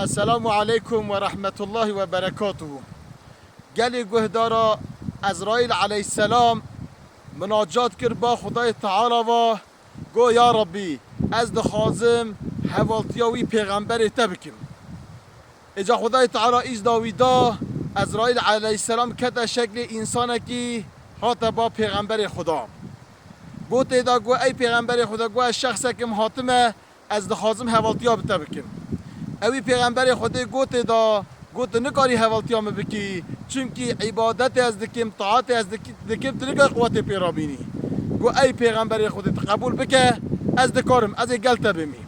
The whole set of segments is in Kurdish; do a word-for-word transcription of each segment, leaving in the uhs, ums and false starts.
Esselamu aleykum ve rahmetullahi ve berekatuhu. Gelê guhdara, Ezraîl aleyhisselam minacat kir ba Xwedayê Teala ve, got, Ya Rabbî, ez dixwazim hevaltiya wî pêxemberê te bikim. Îca Xwedayê Teala îzna wî da, Ezraîl aleyhisselam kete şeklê însanekî, hate ba pêxemberê Xweda. Gotê da, got, Ey pêxemberê Xweda, got, ez şexsekim hatime, ez dixwazim hevaltiya bi te bikim. Ewî pêxemberê Xwedê gotê da, got, tu nikarî hevaltiya min bikî, çimkî îbadetê ez dikim, taetê ez diki-, dikim, tu nikarî quwetê pê rabînî. Got, Ey pêxemberê Xwedê, tu qebûl bike, ez dikarim, ez ê gel te bimî.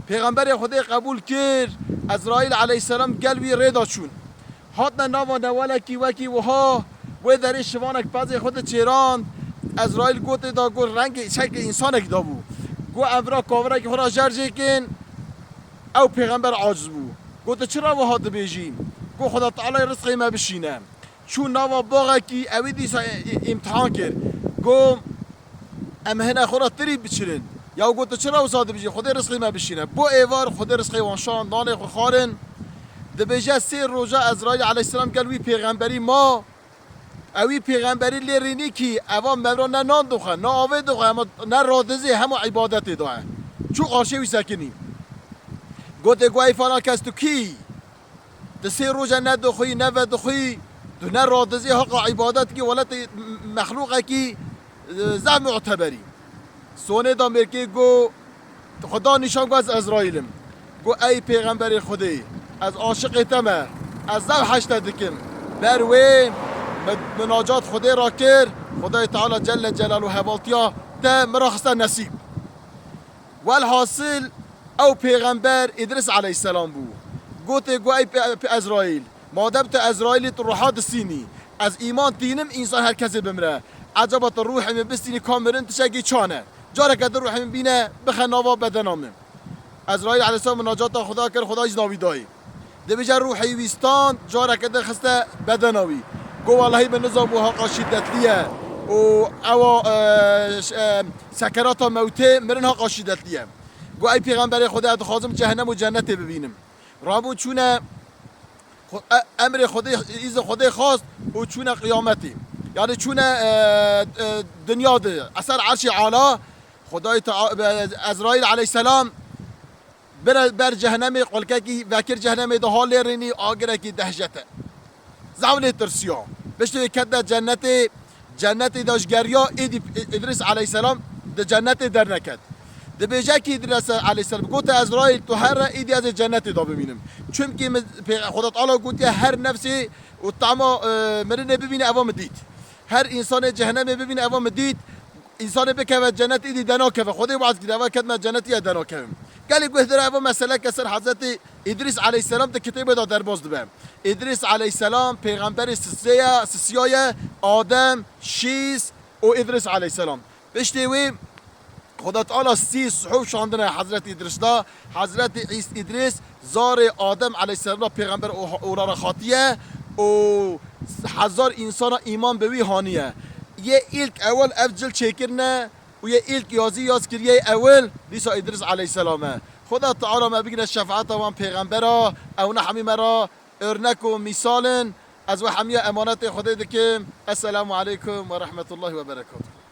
Pêxemberê Xwedê qebûl kir, Ezraîl aleyhisselam gel wî rê da çûn. Hatine nava newalekî wekî wiha, wê derê şivanek pezê xwe diçêrand. Ezraîl gotê da, got, rengê şeklê însanek dabû. Got, Em vira kavirekî xwe ra jer jêkin, ew pêxember aciz bû. Got, Tu çira wiha dibêjî? Got, Xweda Teala rizqê me bişîne. Çû nava baxekî, ewî dîsa î-, î-, îmtihan kir. Got, Em hine xwe ra tirî biçirin. Ya got, Tu çira wisa dibêjî? Xwedê rizqê me bişîne. Bo êvar Xwedê rizqê wan şand, nanê xwe xwarin. Dibêje, sê roja Ezraîl aleyhisselam gel wî pêxemberî ma. Ewî pêxemberî lê rînî kî, eva mevra ne nan dixwe, ne avê dixwe, hema ne radizê, hema îbadetê da ye. Çû qarşê wî sekinî. Gotê, Got, Ey fana kes, tu kî? Tu sê roje ne dixwî, ne vedixwî, tu ne radizî, heqa îbadet kî, welatê mexlûqekî, e, zehf muteberî. Sonê da mêrkê got, Xweda nîşan, got, Ez Ezraîl im. Got, Ey pêxemberê Xwedê, ez aşiqê te me, ez zehf heşte dikim. Ber wê mi-, minacat Xwedê ra kir, Xwedayê Teala Celle Celaluhu hevaltiya te mi ra xiste nesîb. Welhasil, ew pêxember Îdris aleyhisselam bû. Gotê, got, Ey pe-, pe-, Ezraîl, madem tu Ezraîlî, tu ruha distînî, ez îman tînim însan her kesê bimire. Ecaba tu ruhê min bistînî ka mirin tiştekî çan e? Careke din ruhê min bîne, bixe nava bedena min. Ezraîl aleyhisselam munacata Xweda kir, Xweda îzna wî dayê. Dibêje ruhê wî stand, careke din xiste bedena wî. Got, Wellahî min nizanbû haqa şîddetlî ye û ewa, e, ş-, e, sekerata mewtê mirin haqa şîddetlî ye. Got, Ey pêxemberê Xwedê, ez dixwazim cehennem û cennetê bibînim. Rabûn çûne, xwe-, e-, emrê Xwedê, îzin Xwedê xwast û çûne qiyametê. Yanî çûne, e, e, dinya de, eser erşê ala, Xwedayê Tea-, e, Ezraîl aleyhisselam bire ber cehennemê, qulkekî vekir cehennemê de halêrînî, agirekî dehşete. Zaf lê tirsiya. Piştî wê kete cennetê, cennetê de ji geriya êdî Îdris aleyhisselam di cennetê derneket. Dibêje kî Îdris aleyhisselam, gote Ezraîl, tu here êdî ez ê cennetê de bimînim. Çimkî min pê-, Xweda Teala gotiye her nefsê û tama, e, mirinê bibîne eva min dît. Her însanê cehennemê bibîne eva min dît. Însanê bikeve cennet îdî denakeve. Xwedê waz kiriye, eva kedme cennetî ye denakevim. Gelî guhdara eva meseleke ser Hezretî Îdrîs aleyhisselam di kitêbê de derbas dibe. Îdrîs aleyhisselam pêxemberê sisê ye, sisiya ye, Adem, Şîs û Îdrîs aleyhisselam. Piştê wê Xweda Teala sî suhuf şandine Hezretî Îdrîs da. Hezretî Îs-, Îdrîs zarê Adem aleyhisselam da pêxember o-, ora ra xatiye û hezar însana îman bi wî haniye. Yê îlk ewel ev cil çêkirine û yê îlk yazî yaz kiriye ewel dîsa Îdrîs aleyhisselam e. Xweda Teala me bigire şefaeta wan pêxembera, ew ne hemî me ra örnek û mîsal in. Ez we hemiya emanetê Xwedê dikim. Esselamu aleykum ve rahmetullahi ve berekatuhu.